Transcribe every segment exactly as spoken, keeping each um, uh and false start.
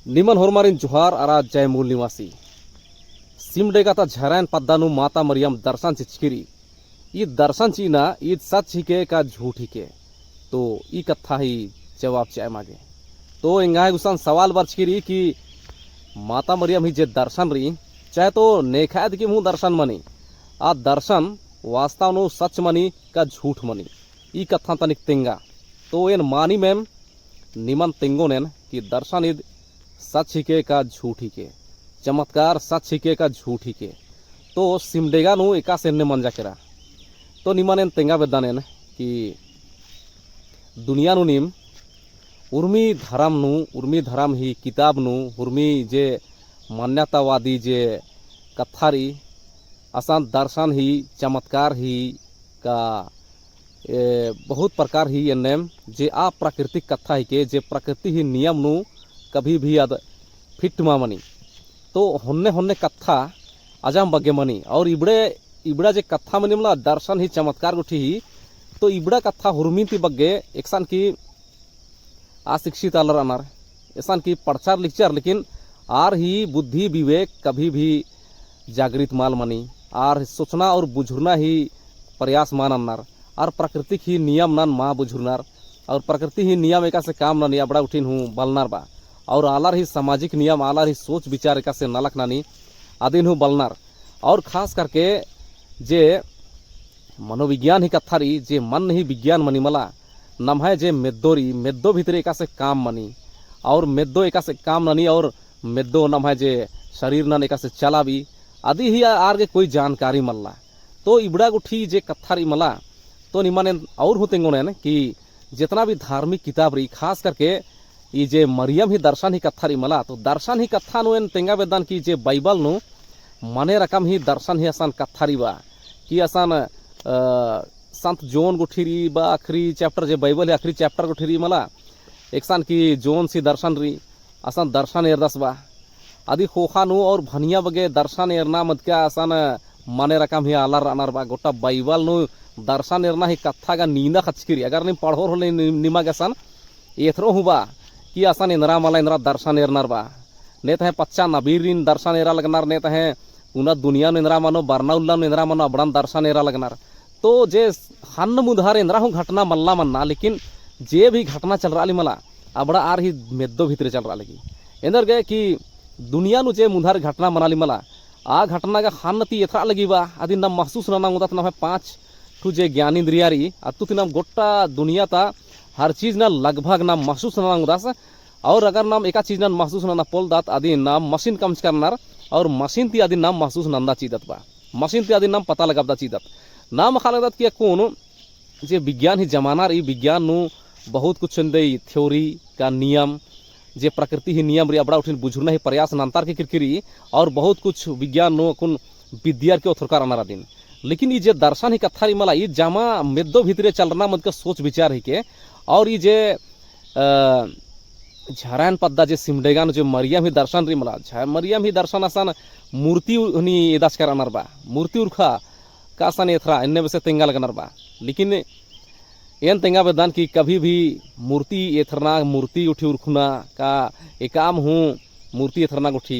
निमन होरमारिन जोहार अरा जय मूल निवासी। सिमडेगा ता झरायन पद्दा नू माता मरियम दर्शन चिचकी रई। ईद दर्शन चिअना, ईद सच हिके का झूठ हिके? तो ई कत्था ही जवाब चिआ एमा गे। तो एंग्है गुसन सवाल बरचकी रई कि माता मरियम ही जे दर्शन रई, चाहे तो नेखा दिकिम हूँ दर्शन मनी, आ दर्शन वास्तव नू सच मनी का झूठ मनी? ई कत्थन तनिक तेंगा। तो एन मानिम एम निमन तेंगोन एन कि दर्शन ईद सच हिके का झूठ हिके, चमत्कार सच हिके का झूठ हिके। तो सिमडेगा नू एकासे एन्ने मंजा केरा। तो निमन एन तेंगा बेद्दन एन कि दुनिया नू नीम उर्मी धरम नू, उर्मी धरम ही किताब नू, उर्मी जे मान्यतावादी जे कत्था रई, असन दर्शन ही, चमत्कार ही का ए, बहुत प्रकार ही एन्नेम जे अप्राकृतिक कत्था हिके, जे प्रकृति ही नियम नू कभी भी अद fit मा मनी। तो होन्ने होन्ने कत्था अजम बग्गे मनी। और इबड़े, इबड़ा जे कत्था मनी मला दर्शन ही चमत्कार गुट्ठी ही, तो इबड़ा कत्था हुरमिन ती बग्गे एकसन की अशिक्षित आलर रअनर, एकसन की पढ़चर लिखचर, लेकिन आर ही बुद्धि विवेक कभी भी जागृत मल मनी, आर सोचना और बुझुरना ही प्रयास मल नन्नर, आर प्राकृतिक ही नियम नन मल बुझुरनर, और प्रकृति ही नियम एकासे काम ननी अबड़ा गुट्ठिन हूँ बलनर बा, और आलर ही सामाजिक नियम, आलर ही सोच विचार एकासे नलख ननी अदिन हूँ बलनर। और खास करके जे मनोविज्ञान ही कत्था रई, जे मन ही विज्ञान मनी मला, नम्है जे मेद्दो रई, मेद्दो भितरे एकासे काम मनी, और मेद्दो एकासे काम ननी, और मेद्दो नम्है जे शरीर नन एकासे चलाबई, अदी ही आर गे कोई जानकारी मल्ला। तो इबड़ा गुट्ठी जे कत्था रई मला, तो निमन एन और हूँ तेंगोन एन कि जेतना भी धार्मिक किताब रई, खास करके ई जे मरियम ही दर्शन ही कत्था रई मला, तो दर्शन ही कत्था नू एन तेंगा बेद्दन कि जे बाइबल नू मने रकम ही दर्शन ही असन कत्था रई बा, कि असन, अ, संत जॉन गुट्ठी रई बा, आखिरी chapter जे बाइबल ही आखिरी chapter गुट्ठी रई मला, एकसन कि जॉन सी दर्शन रई, असन दर्शन एरदस बा। अदी ख़ोख़ा नू और भनिया बग्गे दर्शन एरना मदका असन मने रकम ही आलर रअनर बा। गोट्टा बाइबल नू दर्शन एरना ही कत्था गा नींदा ख़चकी रई। अगर नीम पढ़ोर होले नि-, निमा गे असन एथरो हूँ बा कि असन एन्दरा मला एन्दरा दर्शन एरनर बा। ने तहें पच्चा नबीरिन दर्शन एरा लगनर, ने तहें पुना दुनिया नू एन्दरा मनो, बरना उल्ला नू एन्दरा मनो, अबड़न दर्शन एरा लगनर। तो जे ख़न्न मुन्धार एन्दरा हूँ घटना मल्ला मन्ना, लेकिन जे भी घटना चलरआ ली मला, अबड़ा आर ही मेद्दो भितरे चलरआ लगी। एन्देरगे कि दुनिया नू जे मुन्धार घटना मना ली मला, आ घटना गा ख़न्न ती एथरआ लगी बा, अदिन नाम महसूस नना ओंगदत। नम्है पाँच ठू जे ज्ञान इंद्रिया रई, अत्तु ती नाम गोट्टा दुनिया ता हर चीज ना लगभग नाम महसूस नना ओंगदस। और अगर नाम एका चीज नन महसूस नना पोलदत, अदिन नाम मशीन कमचका रअनर, और मशीन ती अदिन नाम महसूस नंदा चिदत बा, मशीन ती अदिन नाम पता लगाबदा चिदत। नाम अख़आ लगदत कि अक्कुन जे विज्ञान ही जमाना रई, विज्ञान नू बहुत कुछ एन्देर theory का नियम, जे प्रकृति ही नियम रई, अबड़ा गुट्ठिन बुझुरना ही प्रयास नन्तार की किरकी रई, और बहुत कुछ विज्ञान नू अक्कुन बिद्दियर के ओथरका रअनर अदिन। लेकिन ई जे दर्शन ही कत्था रई मला, ई जमा मेद्दो भितरे चलरना मदका सोच विचार हिके, और ई जे, अ, झरायन पद्दा जे सिमडेगा नू जे मरियम ही दर्शन रई मला, झ-, मरियम ही दर्शन असन मूर्ति हनी एदाचका रअनर बा, मूर्ति उरखा का असन एथरा एन्ने बेसे तेंगा लगनर बा। लेकिन एन तेंगा बेद्दन कि कभी भी मूर्ति एथरना, मूर्ति गुट्ठी उरखुना का एकाम हूँ मूर्ति एथरना गुट्ठी,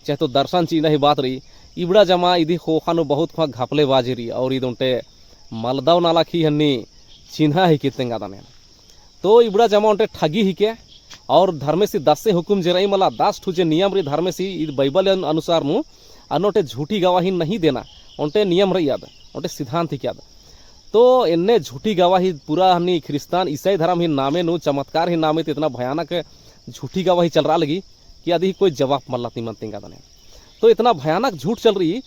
चाहे तो दर्शन चिअना ही बात रई, इबड़ा जमा इदी ख़ोख़ा नू बहुत ख़ोख़ा घपलेबाजी रई, और ईद ओन्टे मलदव नलख ही हनी चिन्हा हिके तेंगादन एन। तो इबड़ा जमा ओन्टे ठगी हिके, और धर्मेसी दसे हुकुम जे रई मला, दस ठू जे नियम रई धर्मेसी, ईद बाइबल अन-, अनुसार नू, अन ओन्टे झूठी गवाही नहीं देना, ओन्टे नियम रई आद, ओन्टे सिद्धांत हिके आद। तो एन्ने झूठी गवाही पूरा हनी ख्रिस्तान ईसाई धर्म ही नामे नू चमत्कार ही नामे ती इतना भयानक झूठी गवाही चलरआ लगी कि अदी ही कोई जवाब मल्ला तिमन तेंगादन एन। तो इतना भयानक झूठ चलरई,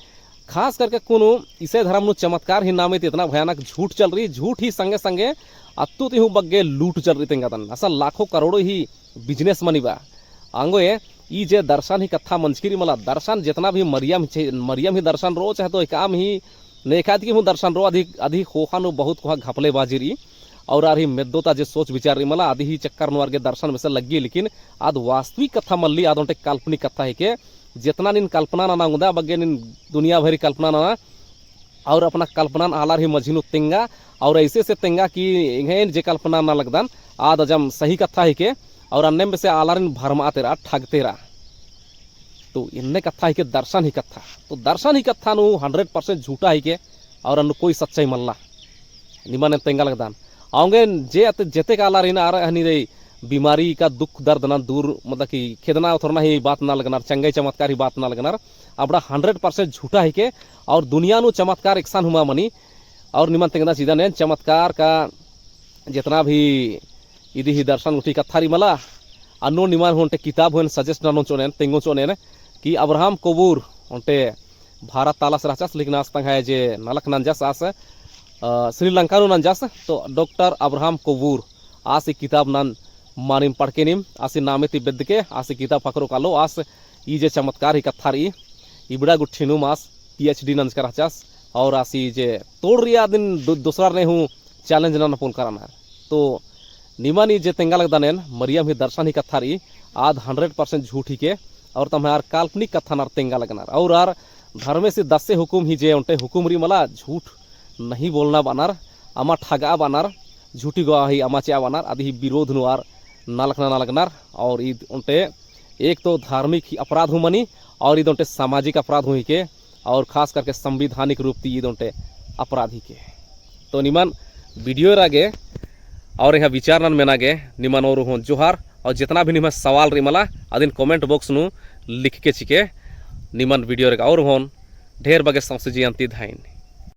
खास करके कुनु ईसाई धर्म नू चमत्कार ही नामे ती इतना भयानक झूठ चलरई, झूठ ही संगे संगे अत्तु ती हूँ बग्गे लूट चलरई तेंगादन। असन लाखों करोड़ों ही business मनी बा। आंगोय ई जे दर्शन ही कत्था मंजकी रई मला, दर्शन जेतना भी मरियम छे-, मरियम ही दर्शन रओ, चाहे तो एकाम ही नेखात की हूँ दर्शन रओ, अदी, अदी ख़ोख़ा नू बहुत ख़ोख़ा घपलेबाजी रई। और आर ही मेद्दो ता जे सोच विचार रई मला, अदी ही चक्कर नू आर गे दर्शन बेसे लग्गी, लेकिन आद वास्तविक कत्था मल्ली, आद ओन्टे काल्पनिक कत्था हिके। जेतना नीन कल्पना नना ओंगदा बग्गे नीन दुनिया भरी कल्पना नना, और अपना कल्पनान आलर ही मझी नू तेंगा, और ऐसे से तेंगा कि एंग्है जे कल्पना नना लगदन, आद अजम सही कत्था हिके, और अन्नेम बेसे आलारिन भरमातेरा, ठगतेरा। तो इन्ने कत्था हिके दर्शन ही कत्था। तो दर्शन ही कत्था नू hundred percent झूठा हिके और अन्नु कोई सच्चाई मल्ला। निमन एन तेंगा लगदन। औंगे जे अत-, जेतेक आलारिन आर हनी रई बीमारी का दुख दर्द नन दूर, मतलब कि खेदना थोरना ही बात नना लगनर, चंगई चमत्कार ही बात नना लगनर। अबड़ा hundred percent झूठा हिके और दुनिया नू चमत्कार एकसन हूँ मा मनी। और निमन तेंगदन चिदन एन चमत्कार का जेतना भी इदी ही दर्शन गुट्ठी कत्था रई मला, अन्नु निमन हूँ ओन्टे किताब हूँ एन suggest ननोन चिओन एन, तेंगोन चिओन एन कि अब्राहम कोवूर ओन्टे भारत तालस रहचस, लेकिन आस तंग्है जे नलख नंजस आस, अ, श्रीलंका नू नंजस, तो डॉक्टर अब्राहम कोवूर आस ई किताब नन मानिम पढ़के नीम, आस ई नामे ती बेद्दके, आस ई किताब ख़क्खरो कालो, आस ई जे चमत्कार ही कत्था रई, इबड़ा गुट्ठी नूम आस PhD नंजका रहचस, और आस ई जे तोड़ रई अदिन दु-, दोसरार ने हूँ challenge नना पोलका रअनर। तो निमन ई जे तेंगा लगदन एन, मरियम ही दर्शन ही कत्था रई, आद hundred percent झूठ हिके, और तम्है आर काल्पनिक कत्थन आर तेंगा लगनर। और आर धर्मेस ही दसे हुकुम ही जे ओन्टे हुकुम रई मला, झूठ नहीं बोलना बअनर, अमा ठगआ बअनर, झूठी गवाही अमा चिआ बअनर, अदी ही विरोध नू आर नलख नना लगनर। और ईद ओन्टे एक तो धार्मिक ही अपराध हूँ मनी, और ईद ओन्टे सामाजिक अपराध हूँ हिके, और खास करके संवैधानिक रूप ती ईद ओन्टे अपराध हिके। तो निमन video एरा गे और एंग्है विचार नन मेना गे निमन ओर हूँ जोहार, और जेतना भी निम्है सवाल रई मला अदिन comment box नू लिखके चिके। निमन video एरा गे और हूँ ढेर बग्गे सौंसे जिया ती धैन।